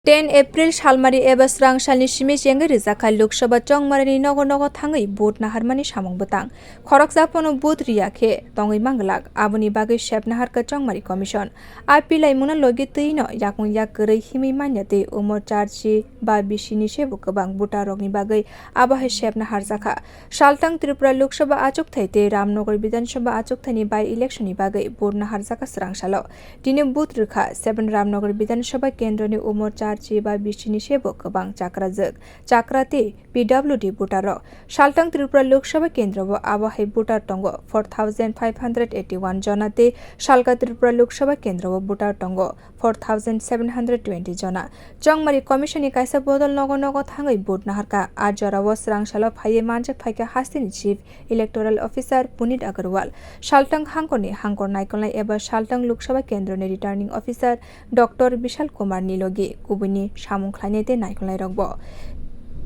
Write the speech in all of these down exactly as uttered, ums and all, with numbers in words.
Ten April salmari eba srang salni simi chengwi rijak kha Lok Sabha chongmarini nogo nogo thangwi vote naharmani samung bwtang. Khoroksa phano vote riya khe tongwi manglak, aboni bagwi sep naharkha chongmari commission. A pilaimungno logi twino yakung yak kwrwi himwi manya twi umor charchi ba bisini sebo kwbang voter rokni bagwi abo hai sepna harjakha. Saltang Tripura Lok Sabha achukthai tei Ramnagar Bidhan Sabha achukthaini by-election ni bagwi vote naharjakha srang salo. Tini vote rwkha seven Ramnagar Bidhan Sabha kendroni umor charchi ba bisini sebo kwbang chakrajwk, chakra tei P W D voter rok. Saltang Tripura Lok Sabha kendro o abo hai voter tongo four thousand five hundred eighty one jona tei Salka Tripura Lok Sabha kendro o voter tongo four thousand seven hundred twenty jona. Chongmari Commission ni kaisa bodol nogo nogo thangwi vote naharkha. A jorao srang salo phaiwi manjak phaikha hasteni Chief Electoral Officer Puneet Agarwal, Saltang hangkorni hangkor naikolnai eba Saltang Lok Sabha kendroni Returning Officer Doctor Bishal Kumar ni logi kubuni samung khlainai tei naikolnai rokbo.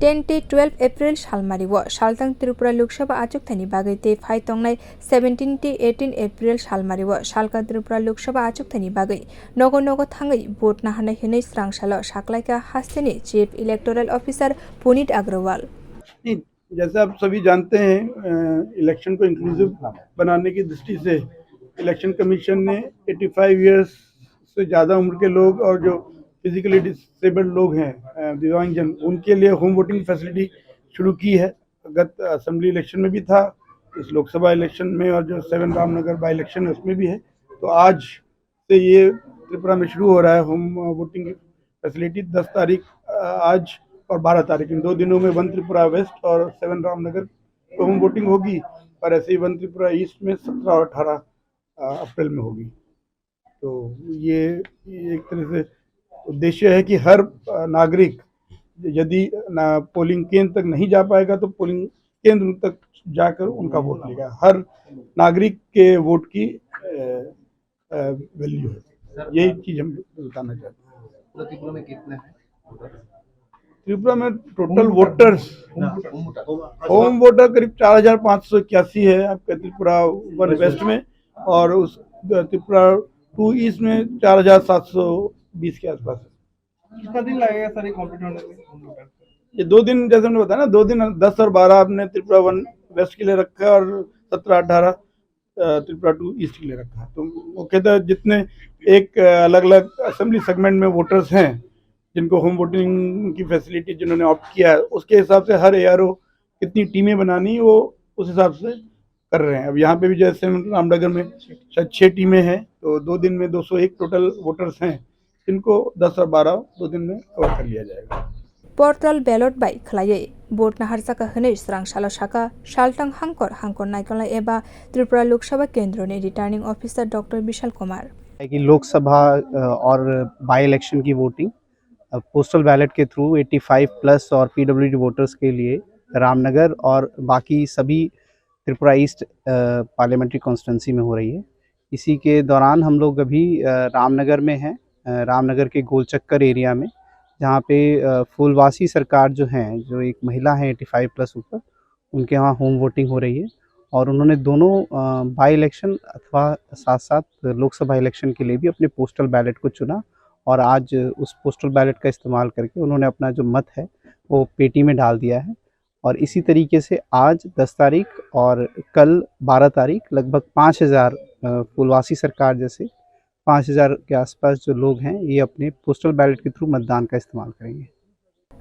Ten tei twelve April salmari o Saltang Tripura Lok Sabha achukthaini bagwi tei phai tongnai seventeen tei eighteen April salmari o Salka Tripura Lok Sabha achukthaini bagwi nogo nogo thangwi vote naharnai hwnwi srang salo saklaikha hasteni Chief Electoral Officer Puneet Agarwal. नहीं, जैसे आप सभी जानते हैं, अ, इलेक्शन को इंक्लूसिव बनाने की दृष्टि से इलेक्शन कमीशन ने एटी फ़ाइव ईयर्स से ज़्यादा उम्र के लोग और जो फिजिकली डिसेबल्ड लोग हैं, अ, दिव्यांगजन, उनके लिए होम वोटिंग फैसिलिटी शुरू की है। गत असेंबली इलेक्शन में भी था, इस लोकसभा इलेक्शन में और जो सेवन रामनगर बाई इलेक्शन है उसमें भी है। तो आज से ये त्रिपुरा में शुरू हो रहा है होम वोटिंग फैसिलिटी। दस तारीख, अ, आज और बारह तारीख, इन दो दिनों में वन त्रिपुरा वेस्ट और सेवन रामनगर को होम वोटिंग होगी और ऐसे ही वन त्रिपुरा ईस्ट में सत्रह और अठारह, अ, अप्रैल में होगी। तो ये, ये एक तरह से उद्देश्य है कि हर, अ, नागरिक यदि ना पोलिंग केंद्र तक नहीं जा पाएगा तो पोलिंग केंद्र तक जाकर उनका वोट लेगा। हर नागरिक के वोट की, अ, अ, वैल्यू है। यही चीज हम बताना चाहते हैं। पूरा त्रिपुरा में कितने हैं? त्रिपुरा में टोटल वोटर्स, होम वोटर करीब चार हज़ार पाँच सौ इक्यासी है आपके त्रिपुरा वन वेस्ट में, और उस त्रिपुरा टू ईस्ट में चार हज़ार सात सौ बीस के आसपास है। कितना दिन लगेगा सर ये कंप्लीट होने में? ये दो दिन, जैसे हमने बताया ना, दो दिन, दस और बारह आपने त्रिपुरा वन वेस्ट के लिए रखा है और सत्रह अठारह, अ, त्रिपुरा टू ईस्ट के लिए रखा है। तो मुख्यतः जितने एक, अ, अलग-अलग असेंबली सेगमेंट में वोटर्स हैं, जिनको होम वोटिंग की फैसिलिटी जिन्होंने ऑप्ट किया है, उसके हिसाब से हर एआरओ कितनी टीमें बनानी, वो उस हिसाब से कर रहे हैं। अब यहाँ पे भी जैसे रामनगर में शायद छः टीमें हैं, तो दो दिन में दो सौ एक टोटल वोटर्स हैं, जिनको दस और बारह दो दिन में कवर कर लिया जाएगा। Portal ballot bai khwlaiwi vote naharjakha hwnwi srang salo sakha Saltang hangkor hangkor naikolnai eba Tripura Lok Sabha kendroni Returning Officer Doctor Bishal Kumar. है कि लोकसभा, अ, और बाई इलेक्शन की वोटिंग, अ, पोस्टल बैलेट के थ्रू एटी फ़ाइव प्लस और PWD voters के लिए रामनगर और बाकी सभी त्रिपुरा ईस्ट, अ, पार्लियामेंट्री कॉन्स्टिट्यूएंसी में हो रही है। इसी के दौरान हम लोग अभी, अ, रामनगर में हैं, अ, रामनगर के गोलचक्कर एरिया में, जहाँ पे, अ, फूलवासी सरकार जो हैं, जो एक महिला हैं एटी फ़ाइव प्लस ऊपर, उनके यहाँ होम वोटिंग हो रही है और उन्होंने दोनों, अ, बाई इलेक्शन अथवा साथ-साथ लोकसभा इलेक्शन के लिए भी अपने पोस्टल बैलेट को चुना और आज उस पोस्टल बैलेट का इस्तेमाल करके उन्होंने अपना जो मत है, वो पेटी में डाल दिया है। और इसी तरीके से आज दस तारीख और कल बारह तारीख लगभग पाँच हज़ार, अ, फूलवासी सरकार जैसे पाँच हज़ार के आसपास जो लोग हैं, ये अपने पोस्टल बैलेट के थ्रू मतदान का इस्तेमाल करेंगे।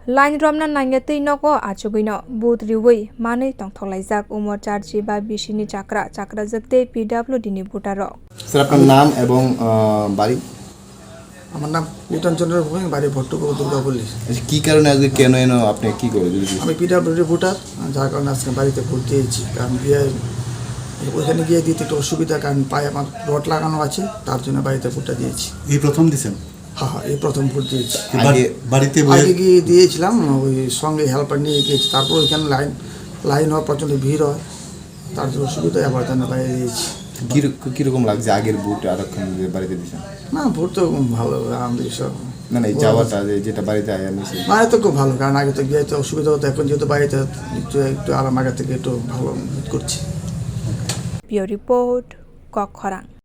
Line romna nangya twi nogo achugwino vote riwi manwi tongthoklaijak umor charchi ba bisini chakra, chakrajwk tei P W D ni voter rok. Sir, আপনার নাম এবং, আহ, বাড়ি? আমার নাম লিটন চন্দ্র ভৌমিক, বাড়ি ভট্টগ্রাম দুর্গাপল্লী। আচ্ছা, কি কারণে আজকে কেন এনো, আপনি কি করে যদি একটু আমি পিডব্লিউডি ভোটার, যার কারণে আজকে বাড়িতে ভোট দিয়েছি। কারণ গিয়ে, ওইখানে গিয়ে দিতে একটু অসুবিধা, কারণ পায়ে আমার রড লাগানো আছে, তার জন্য বাড়িতে ভোটটা দিয়েছি। এই প্রথম দিছেন? হ্যাঁ, হ্যাঁ, এই প্রথম ভোট দিয়েছি। তো বাড়ি-, আগে, বাড়িতে বসে আগে গিয়ে দিয়েছিলাম, ওই সঙ্গে হেল্পার নিয়ে গিয়েছি। তারপর ওইখানে লাইন, লাইন হয়, প্রচণ্ড ভিড় হয়, তার জন্য অসুবিধা, আবার জন্য বাইরে দিয়েছি। কিরক-, কিরকম লাগছে আগের ভোট আর এখন যে বাড়িতে দিছেন? না, ভোট তো ভালো, আলহামদুলিল্লাহ। না, না, এই যাওয়াটা যে, যেটা বাড়িতে আয়া নিছে? বাড়িতে খুব ভালো, কারণ আগে তো গিয়ে তো অসুবিধা হতো, এখন যেহেতু বাড়িতে একটু, একটু আরাম, আগের থেকে একটু ভালো করছি। Bureau report, Kokkhorang.